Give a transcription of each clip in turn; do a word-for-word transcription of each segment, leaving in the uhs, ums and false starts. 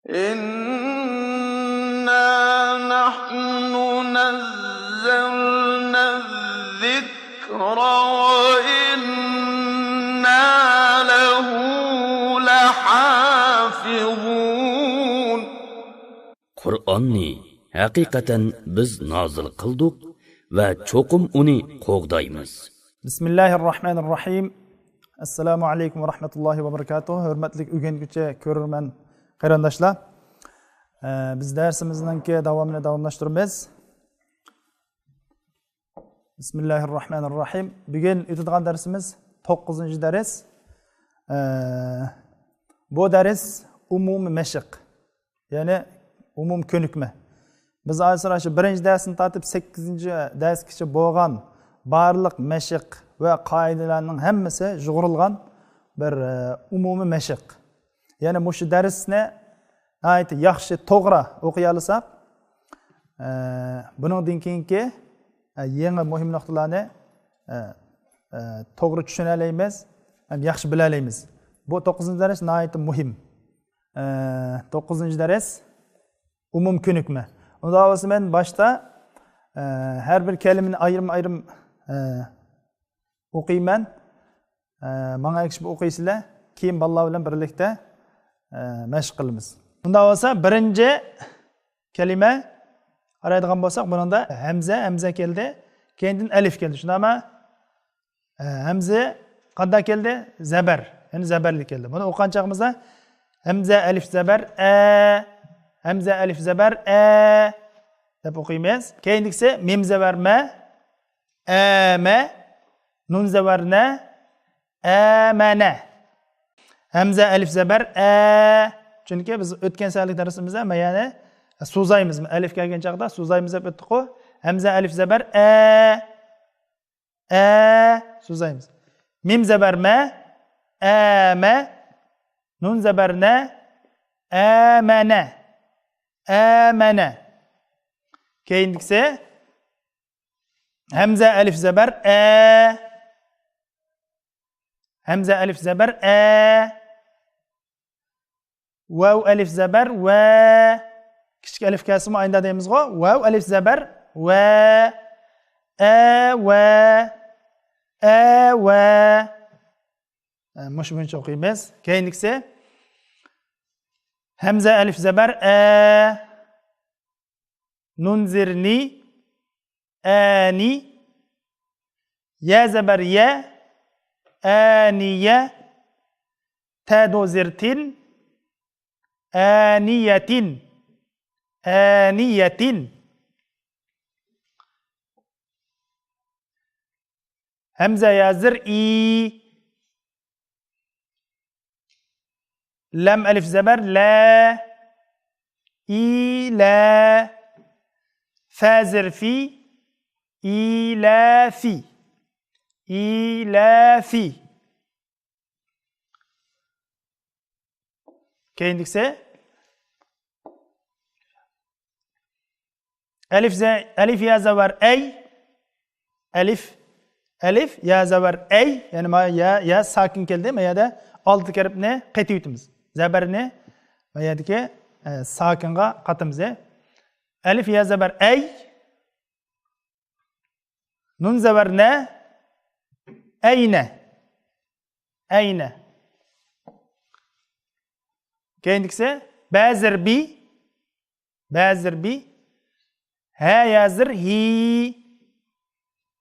إنا نحن نزلنا الذكر وإنا له لحافظون. قۇرئاننى ھەقىقەتەن بىز نازىل قىلدۇق ۋە چوقۇم ئۇنى قوغدايمىز. بىسمىللاھىرراھمانىرراھىم. ئەسسالامۇ ئەلەيكۇم ۋە رەھمەتۇللاھى ۋە بەرىكاتۇھ. ھۆرمەتلىك ئۆگەنگۈچى، كۆرۈرمەن قېرىنداشلار. ئە، بىز دەرسىمىزنىڭكى داۋامىنى داۋاملاشتۇرىمىز. بىسمىللاھىرراھمانىرراھىم. بۈگۈن ئۆتىدىغان دەرسىمىز توققۇزىنچى دەرس. ئە، بۇ دەرس ئومۇمىي مەشىق، يەنى ئومۇمىي كۆنۈكمە. بىز ھازىر شۇ بىرىنچى دەرستىن تارتىپ سەككىزىنچى دەرسكىچە بولغان بارلىق مەشىق ۋە قائىدىلەرنىڭ ھەممىسى يۇغۇرۇلغان بىر، ئە، ئومۇمىي مەشىق. يەنى مۇشۇ دەرسنى ناھايىتى ياخشى، توغرا ئوقۇيالىساق، ئە، بۇنىڭدىن كېيىنكى، ئە، يېڭى مۇھىم نۇقتىلارنى، ئە، ئە، توغرا چۈشىنەلەيمىز ھەم ياخشى بىلەلەيمىز. بۇ توققۇزىنچى دەرس ناھايىتى مۇھىم. ئە، توققۇزىنچى دەرس ئومۇم كۆنۈكمە. ئۇنداق بولسا مەن باشتا، ئە، ھەر بىر كەلىمىنى ئايرىم-ئايرىم، ئە، ئوقۇيمەن. ئە، ماڭا ئەگىشىپ ئوقۇيسىلەر. كېيىن بالىلار بىلەن بىرلىكتە، ئە، مەشىق قىلىمىز. ئۇنداق بولسا بىرىنچى كەلىمە قارايدىغان بولساق، بۇنىڭدا ھەمزە، ھەمزە كەلدى. كەينىدىن ئەلىف كەلدى. شۇنداقمۇ؟ ئە، ھەمزە قانداق كەلدى؟ زەبەر. يەنى زەبەرلىك كەلدى. بۇنى ئوقۇغان چاغىمىزدا ھەمزە ئەلىف زەبەر ئە، ھەمزە ئەلىف زەبەر ئە دەپ ئوقۇيمىز. كەينىدىكىسى مىم زەبەر مە، ئەمە، نۇن زەبەر نە، ئەمەنە. ھەمزە ئەلىف زەبەر ئە. چۈنكى بىز ئۆتكەن سەھەرلىك دەرسىمىزدە مەيەنى سوزايمىز. ئەلىف كەلگەن چاغدا سوزايمىز دەپ ئۆتتۇققۇ. ھەمزە ئەلىف زەبەر ئە. ئە، سوزايمىز. مىم زەبەر مە، ئەمە. نۇن زەبەر نە، ئەمەنە. ئەمەنە. كەينىدىكىسى ھەمزە ئەلىف زەبەر ئە. ھەمزە ئەلىف زەبەر ئە. ۋاۋ ئەلىف زەبەر ۋە. كىچىك ئەلىف كەلسىمۇ ئاينىدا دەيمىزغۇ. ۋاۋ ئەلىف زەبەر ۋە. ئە ۋە. ئە ۋە. ئە، مۇشۇ بويىچە ئوقۇيمىز. كەينىدىكىسى ھەمزە ئەلىف زەبەر ئە. نۇن زېر نى، ئەنى. يە زەبەر يە، ئەنىيە. تە دو زېر تىن، ئەنىيەتىن. ئەنىيەتىن. ھەمزە يا زېر ئى. لام ئەلىف زەبەر لە. ئىلە. فە زېر فى. ئىلەفى. ئىلەفى. كەينىدىكىسى ئەلىف زە-، ئەلىف يا زەۋەر ئەي. ئەلىف، ئەلىف يا زەۋەر ئەي. يەنى مانا يا، يا ساكىن كەلدى. ما يەردە ئالدى تەرەپنى قېتىۋېتىمىز. زەبەرنى ما يەردىكى، ئە، ساكىنغا قاتىمىز. ئەلىف يا زەبەر ئەي. نۇن زەۋەر نە. ئەينە. ئەينە. كەينىدىكىسى بە زېر بى. بە زېر بى. ھە يا زېر ھى.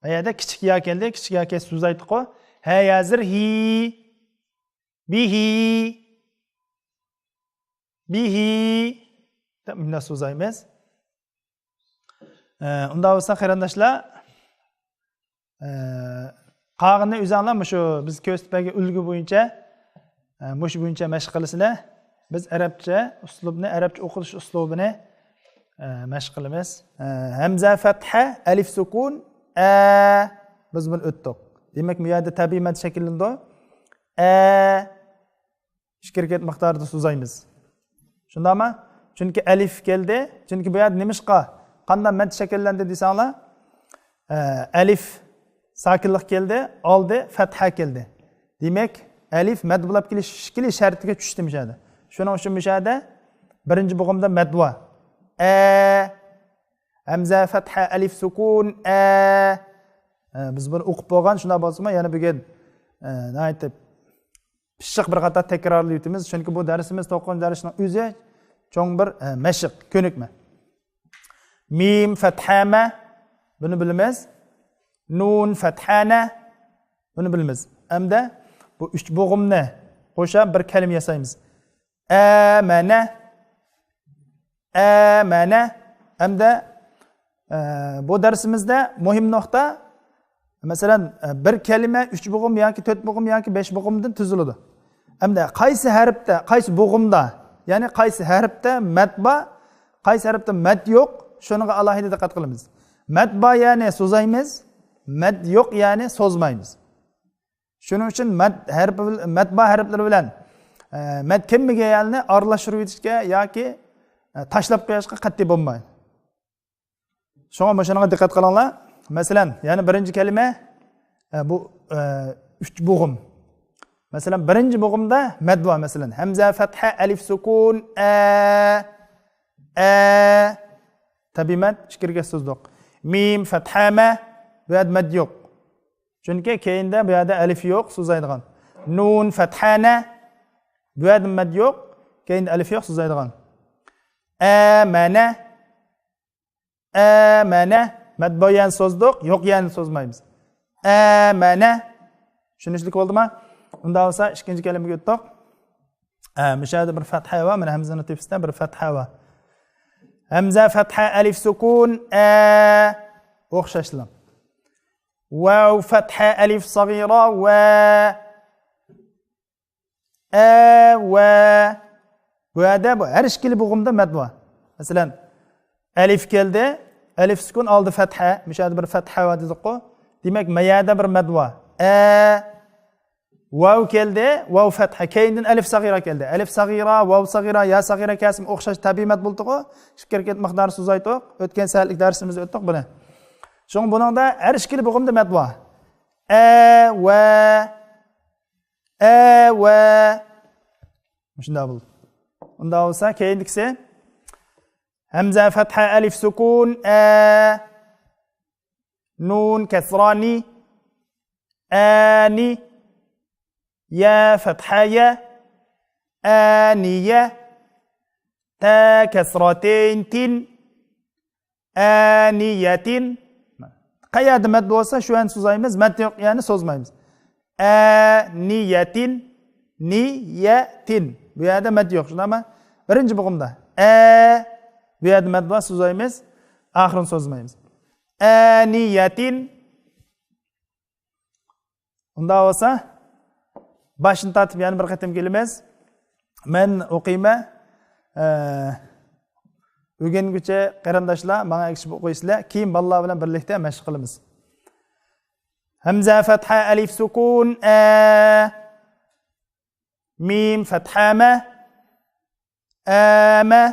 بۇ يەردە كىچىك يا كەلدى. كىچىك يا كەلسە سوزايتتۇققۇ. ھە يا زېر ھى. بىھى. بىھى دەپ مۇنداق سوزايمىز. ئە، ئۇنداق بولسا قېرىنداشلار، ئە، قالغىنىنى ئۆزۈڭلار مۇشۇ بىز كۆرسىتىپ بەرگەن ئۈلگە بويىچە، ئە، مۇشۇ بويىچە مەشىق قىلىسىلەر. بىز ئەرەبچە ئۇسلۇبنى، ئەرەبچە ئوقۇلۇش ئۇسلۇبىنى، ئە، مەشىق قىلىمىز. ئە، ھەمزە فەتھە، ئەلىف سۇكۇن، ئە. بىز بۇنى ئۆتتۇق. دېمەك، بۇ يەردە تەبىئىي مەد شەكىللىنىدۇ. ئە. ئىككى ھەرىكەت مىقدارىدا سوزايمىز. شۇنداقمۇ؟ چۈنكى ئەلىف كەلدى. چۈنكى بۇ يەردە نېمىشقا، قانداق مەد شەكىللەندى دېسەڭلار، ئە، ئەلىف ساكىنلىق كەلدى، ئالدى فەتھە كەلدى. دېمەك، ئەلىف مەد بولاپ كېلىش شەكلى شەرتىگە چۈشتى مۇشۇ يەردە. شۇنىڭ ئۈچۈن مۇشۇ يەردە بىرىنچى بوغۇمدا مەد بار. ئە. ھەمزە، فەتھە، ئەلىف، سۈكۈن، ئە. ئە، بىز بۇنى ئوقۇپ بولغان، شۇنداق بولسىمۇ يەنە بۈگۈن، ئە، ناھايىتى پىششىق بىر قاتار تەكرارلاۋېتىمىز. چۈنكى بۇ دەرسىمىز، توققۇزىنچى دەرسنىڭ ئۆزى چوڭ بىر، ئە، مەشىق، كۆنۈكمە. مىم، فەتھە، مە. بۇنى بىلىمىز. نۇن، فەتھە، نە. بۇنى بىلىمىز. ئەمدى بۇ ئۈچ بوغۇمنى قوشۇپ بىر كەلىمە ياسايمىز. ئەمەنە. ئەمەنە. ئەمدى، ئە، بۇ دەرسىمىزدە مۇھىم نۇقتا، مەسىلەن، ئە، بىر كەلىمە ئۈچ بوغۇم ياكى تۆت بوغۇم ياكى بەش بوغۇمدىن تۈزۈلىدۇ. ئەمدى قايسى ھەرپتە، قايسى بوغۇمدا، يەنى قايسى ھەرپتە مەد بار، قايسى ھەرپتە مەد يوق، شۇنىڭغا ئالاھىدە دىققەت قىلىمىز. مەد بار يەنى سوزايمىز، مەد يوق يەنى سوزمايمىز. شۇنىڭ ئۈچۈن مەد ھەرپى بىل-، مەد بار ھەرپلىرى بىلەن، ئە، مەد كەلمىگەن يەرنى ئارىلاشتۇرۇۋېتىشكە ياكى، ئە، تاشلاپ قويۇشقا قەتئىي بولمايدۇ. شۇڭا مۇشۇنىڭغا دىققەت قىلىڭلار. مەسىلەن، يەنە بىرىنچى كەلىمە، ئە، بۇ، ئە، ئۈچ بوغۇم. مەسىلەن، بىرىنچى بوغۇمدا مەد بار. مەسىلەن، ھەمزە، فەتھە، ئەلىف، سۈكۈن، ئە، ئە. تەبىئىي مەد ئىچكىرىگە سوزدۇق. مىم، فەتھە، مە. بۇ يەردە مەد يوق. چۈنكى كەينىدە بۇ يەردە ئەلىف يوق، سوزايدىغان. نۇن، فەتھە، نە. بۇ يەردە مەد يوق، كەينىدە ئەلىف يوق، سوزايدىغان. ئەمەنە. ئەمەنە. مەد بار يەرنى سوزدۇق، يوق يەرنى سوزمايمىز. ئەمەنە. چۈشىنىشلىك بولدىما؟ ئۇنداق بولسا ئىككىنچى كەلىمىگە ئۆتتۇق. ئە، مۇشۇ يەردە بىر فەتھە بار، مانا ھەمزىنىڭ تۆپىسىدە بىر فەتھە بار. ھەمزە، فەتھە، ئەلىف، سۈكۈن، ئە. ئوخشاشلا. ۋاۋ، فەتھە، ئەلىف، سەغىرە، ۋە. ئە، ۋە. بۇ يەردە بۇ ھەر ئىككىلا بوغۇمدا مەد بار. مەسىلەن، ئەلىف كەلدى، ئەلىف سۈكۈن، ئالدى فەتھە، مۇشۇ يەردە بىر فەتھە بار دېدۇققۇ. دېمەك، ما يەردە بىر مەد بار. ئە، ۋاۋ كەلدى، ۋاۋ فەتھە، كەينىدىن ئەلىف سەغىرە كەلدى. ئەلىف سەغىرە، ۋاۋ سەغىرە، يا سەغىرە كەلسىمۇ ئوخشاش تەبىئىي مەد بولدىغۇ. ئىككى ھەرىكەت مىقدارى سوزايتۇق. ئۆتكەن سەھەتلىك دەرسىمىزدە ئۆتتۇق بۇنى. شۇڭا بۇنىڭدا ھەر ئىككىلا بوغۇمدا مەد بار. ئە، ۋە. ئە، ۋە. مۇشۇنداق بولدى. ئۇنداق بولسا، كەينىدىكىسى. ھەمزە، فەتھە، ئەلىف، سۈكۈن، ئە. نۇن، كەسرە، نى. ئەنى. يا، فەتھە، يە. ئەنىيە. تە، كەسرەتەين، تىن. ئەنىيەتىن. قەيەردە مەد بولسا، شۇ يەرنى سوزايمىز، مەد يوق يەرنى سوزمايمىز. ئەنىيەتىن، نىيەتىن. بۇ يەردە مەد يوق، شۇنداقمۇ؟ بىرىنچى بوغۇمدا. ئە، بۇ يەردە مەد بار، سوزايمىز، ئاخىرىنى سوزمايمىز. ئەنىيەتىن. ئۇنداق بولسا، باشتىن تارتىپ يەنە بىر قېتىم كېلىمىز. مەن ئوقۇيمەن. ئە، ئۆگەنگۈچى قېرىنداشلار ماڭا ئەگىشىپ ئوقۇيسىلەر. كېيىن بالىلار بىلەن بىرلىكتە مەشىق قىلىمىز. ھەمزە، فەتھە، ئەلىف، سۈكۈن، ئە. مىم، فەتھە، مە. ئەمە.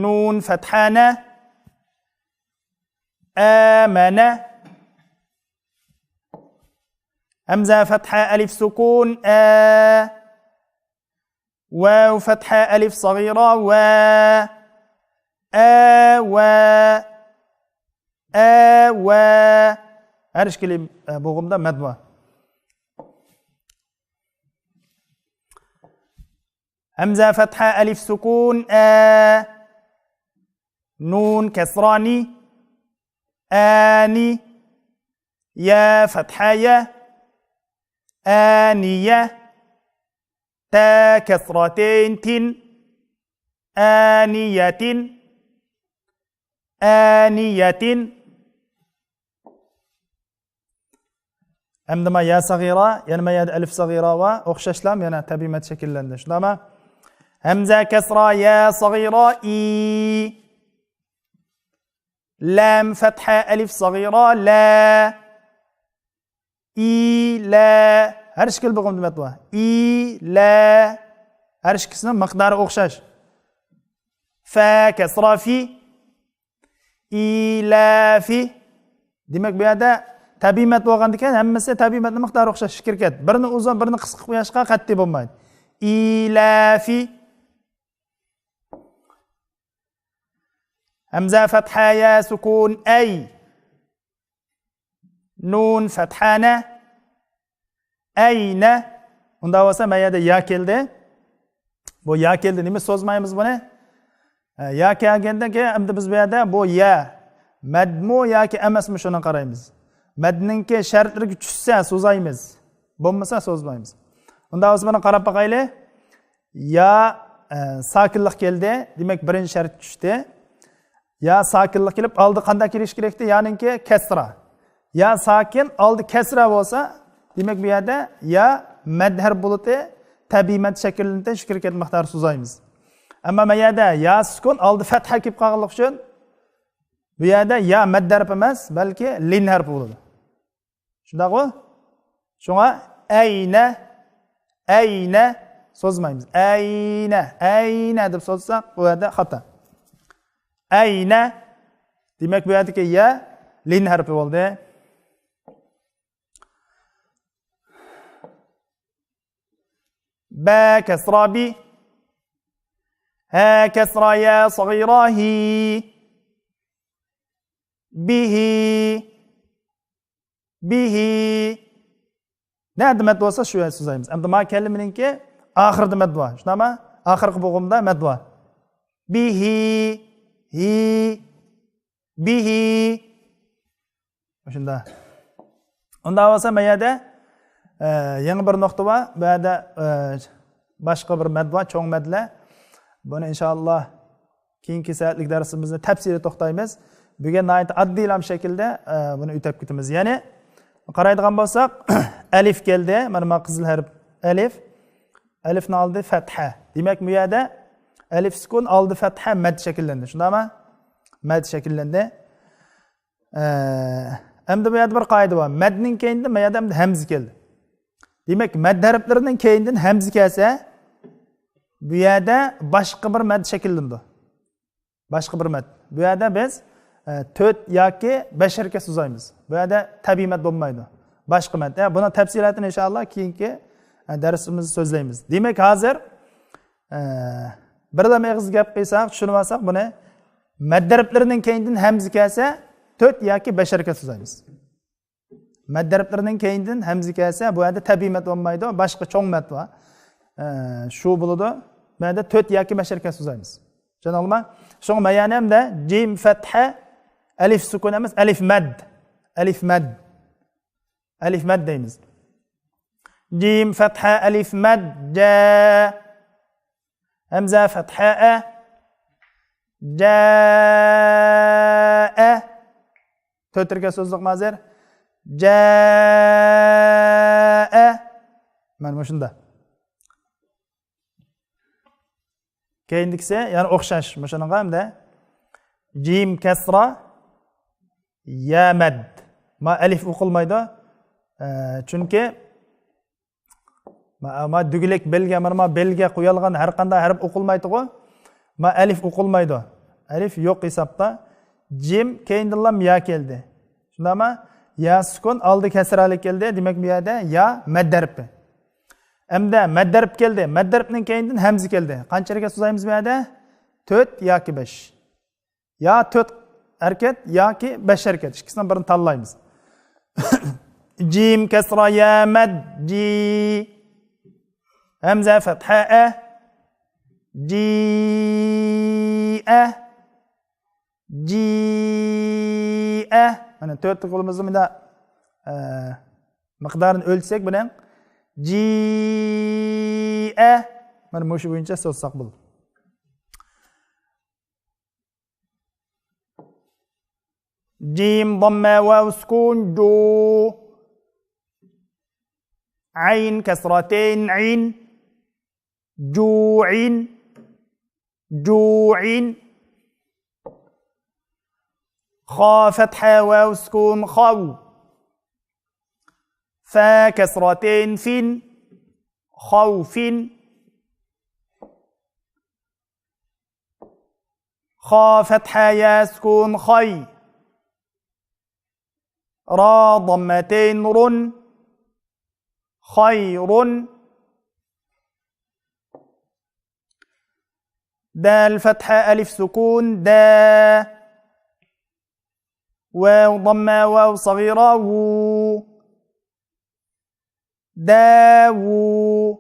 نۇن، فەتھە، نە. ئەمەنە. ھەمزە، فەتھە، ئەلىف، سۈكۈن، ئە. ۋاۋ، فەتھە، ئەلىف، سەغىرە، ۋە. ئەۋە. ئەۋە. ھەر ئىككىلى، ئە، بوغۇمدا مەد بار. ھەمزە، فەتھە، ئەلىف، سۈكۈن، ئە. نۇن، كەسرە، نى. ئەنى. يا، فەتھە، يە. ئەنىيە. تە، كەسرەتەين، تىن. ئەنىيەتىن. ئەنىيەتىن. ئەمدى ما يا سەغىرە، يەنە ما يەردە ئەلىف سەغىرە بار. ئوخشاشلا يەنە تەبىئىي مەد شەكىللەندى. شۇنداقمۇ؟ ھەمزە، كەسرە، يا سەغىرە، ئى. لام، فەتھە، ئەلىف سەغىرە، لە. ئىلە. ھەر ئىككىلى بوغۇمدا مەد بار. ئىلە. ھەر ئىككىسىنىڭ مىقدارى ئوخشاش. فە، كەسرە، فى. ئىلەفى. دېمەك، بۇ يەردە تەبىئىي مەد بولغاندىكىن، ھەممىسى تەبىئىي مەدنىڭ مىقدارى ئوخشاش، ئىككى ھەرىكەت. بىرنى ئۇزۇن، بىرنى قىسقا قويۇشقا قەتئىي بولمايدۇ. ئىلەفى. ھەمزە فەتھە، يا سۈكۈن، ئەي. نۇن فەتھە، نە. ئەينە. ئۇنداق بولسا، مەن يەردە يا كەلدى. بۇ يا كەلدى، نېمە سوزمايمىز بۇنى؟ ھە، يا كەلگەندىن كېيىن، ئەمدى بىز بۇ يەردە بۇ يا مەدمۇ ياكى ئەمەسمۇ، شۇنى قارايمىز. مەدنىڭكى شەرتلىرىگە چۈشسە سوزايمىز، بولمىسا سوزمايمىز. ئۇنداق بولسا، بۇنى قاراپ باقايلى. يا، ئە، ساكىنلىق كەلدى، دېمەك، بىرىنچى شەرت چۈشتى. يا ساكىنلىق كېلىپ، ئالدى قانداق كېلىشى كېرەكتى؟ يانىڭكى كەسرا. يا ساكىن، ئالدى كەسرا بولسا، دېمەك، بۇ يەردە يا مەد ھەرپ بولۇتى، تەبىئىي مەد شەكىللىنىدۇ، شۇ كىرگەن مىقدارى سوزايمىز. ئەمما مەن يەردە يا سۈكۈن، ئالدى فەتھە كېلىپ قالغانلىقى ئۈچۈن، بۇ يەردە يا مەد ھەرپ ئەمەس، بەلكى لىن ھەرپ بولىدۇ. شۇنداقمۇ؟ شۇڭا ئەينە، ئەينە سوزمايمىز. ئەينە، ئەينە دەپ سوزساق، بۇ يەردە خاتا. ئەينە. دېمەك، بۇ يەردىكى يە لىن ھەرپى بولدى. بە كەسرا بى. ھە كەسرا يا صغيرا ھى. بىھى. بىھى. نەدە مەد بولسا، شۇ يەردە سوزايمىز. ئەمدى ما كەلىمىنىڭكى ئاخىرىدا مەد بار. شۇنداقمۇ؟ ئاخىرقى بوغۇمدا مەد بار. بىھى. ھى. بىھى. شۇنداق. ئۇنداق بولسا، ما يەردە، ئە، يېڭى بىر نۇقتا بار. بۇ يەردە، ئە، باشقا بىر مەد بار، چوڭ مەدلەر. بۇنى ئىنشائاللا كېيىنكى سائەتلىك دەرسىمىزنى تەپسىلىي توختايمىز. بۈگۈن ناھايىتى ئاددىيلام شەكىلدە، ئە، بۇنى ئۆتەپ كېتىمىز. يەنى قارايدىغان بولساق، ئەلىف كەلدى. مانا، ما قىزىل ھەرپ ئەلىف. ئەلىفنىڭ ئالدى فەتھە. دېمەك، بۇ يەردە ئەلىف سۈكۈن، ئالدى فەتھە، مەد شەكىللەندى. شۇنداقمۇ؟ مەد شەكىللەندى. ئە، ئەمدى بۇ يەردە بىر قائىدە بار. مەدنىڭ كەينىدىن بۇ يەردە ئەمدى ھەمزە كەلدى. دېمەك، مەد ھەرپلىرىنىڭ كەينىدىن ھەمزە كەلسە، بۇ يەردە باشقا بىر مەد شەكىللىنىدۇ. باشقا بىر مەد. بۇ يەردە بىز، ئە، تۆت ياكى بەش ھەرىكەت سوزايمىز. بۇ يەردە تەبىئىي مەد بولمايدۇ. باشقا مەد. ئە، بۇنىڭ تەپسىلاتىنى ئىنشائاللا كېيىنكى، ئە، دەرسىمىزدە سۆزلەيمىز. دېمەك، ھازىر، ئە، بىرلا ئېغىز گەپ قىلساق، چۈشىنىۋالساق بۇنى، مەد ھەرپلىرىنىڭ كەينىدىن ھەمزە كەلسە، تۆت ياكى بەش ھەرىكەت سوزايمىز. مەد ھەرپلىرىنىڭ كەينىدىن ھەمزە كەلسە، بۇ يەردە تەبىئىي مەد بولمايدۇ، باشقا چوڭ مەد بار. ئە، شۇ بولىدۇ. بۇ يەردە تۆت ياكى بەش ھەرىكەت سوزايمىز. چۈشەندىڭلارمۇ؟ شۇڭا مەيەنە ھەمدە جىم فەتھە، ئەلىف سۈكۈن ئەمەس، ئەلىف مەد. ئەلىف مەد. ئەلىف مەد دەيمىز. جىم فەتھە، ئەلىف مەد، جە. ھەمزە فەتھە، ئە. جە، ئە. تۆت ھەرىكەت سوزدۇقمۇ ھازىر؟ جە، ئە. مانا مۇشۇنداق. كەينىدىكىسى يەنە ئوخشاش مۇشۇنىڭغا ھەمدە جىم كەسرا، يا مەد. ما ئەلىف ئوقۇلمايدۇ. ئە، چۈنكى ما، ما دۈگىلەك بەلگە، مانا ما بەلگە قويالغان ھەر قانداق ھەرپ ئوقۇلمايدىغۇ. ما ئەلىف ئوقۇلمايدۇ. ئەلىف يوق ھېسابتا. جىم كەينىدىنلا يا كەلدى. شۇنداقمۇ؟ يا سۈكۈن ئالدى كەسرالىك كەلدى. دېمەك، بۇ يەردە يا مەد ھەرپى. ئەمدى مەد ھەرپ كەلدى. مەد ھەرپنىڭ كەينىدىن ھەمزە كەلدى. قانچە ھەرىكەت سوزايمىز بۇ يەردە؟ تۆت ياكى بەش. يا تۆت ھەرىكەت ياكى بەش ھەرىكەت. ئىككىسىنىڭ بىرىنى تاللايمىز. جىم كەسرا يا مەد جى. ھەمزە فەتھە ئە. جى ئە. جى ئە. مانا تۆت قولىمىزنى مۇنداق، ئە، مىقدارىنى ئۆلچىسەك بۇنىڭ. جى ئە. مانا مۇشۇ بويىچە سوزساق بولىدۇ. جىم ضمە ۋاۋ سۈكۈن جو. ئەين كەسرەتەين ئىن. جۇئىن. جۇئىن. خا فەتھە ۋاۋ سۈكۈن خاۋ. فا كەسرەتەين فىن. خاۋفىن. خا فەتھە يا سۈكۈن خاي. را ضمەتەين رۇن. خايرۇن. دال فەتھە ئەلىف سۈكۈن دە. ۋاۋ ضمة، ۋاۋ صغيرة، ۋۇ. داۋۇ.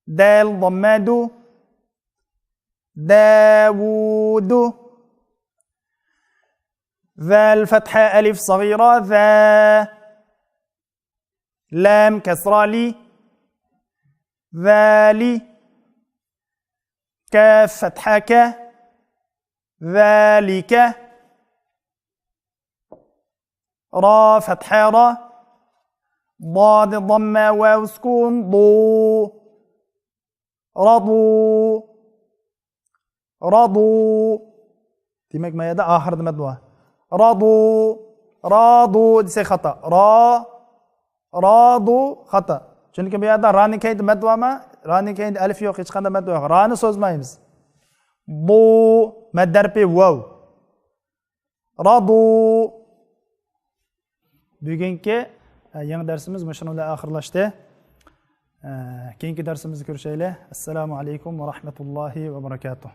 دال ضمة، دۇ. داۋۇدۇ. ذال فتحة، ألف صغيرة، ذا. لام كسرة، لي. ذالي. كاف فتحة، ك. ذلك. را فتحة، ر. ضاد ضمة، واو سكون، ضو. رضوا. رضوا. دېمەك، ما يەردە ئاخىرىدا مەد بار. رضوا. رضوا دېسەك خاتا. را. رضوا خاتا. چۈنكى بۇ يەردە رانىڭ كەينىدە مەد بارمۇ؟ رانىڭ كەينىدە ئەلىف يوق، ھېچقانداق مەد يوق. رانى سوزمايمىز. ضو. مەد ھەرپى ۋاۋ. رضوا. بۈگۈنكى، ئە، يېڭى دەرسىمىز مۇشۇنىڭ بىلەن ئاخىرلاشتى. ئە، كېيىنكى دەرسىمىزدە كۆرۈشەيلى. ئەسسالامۇ ئەلەيكۇم ۋە رەھمەتۇللاھى ۋە بەرەكاتۇھ.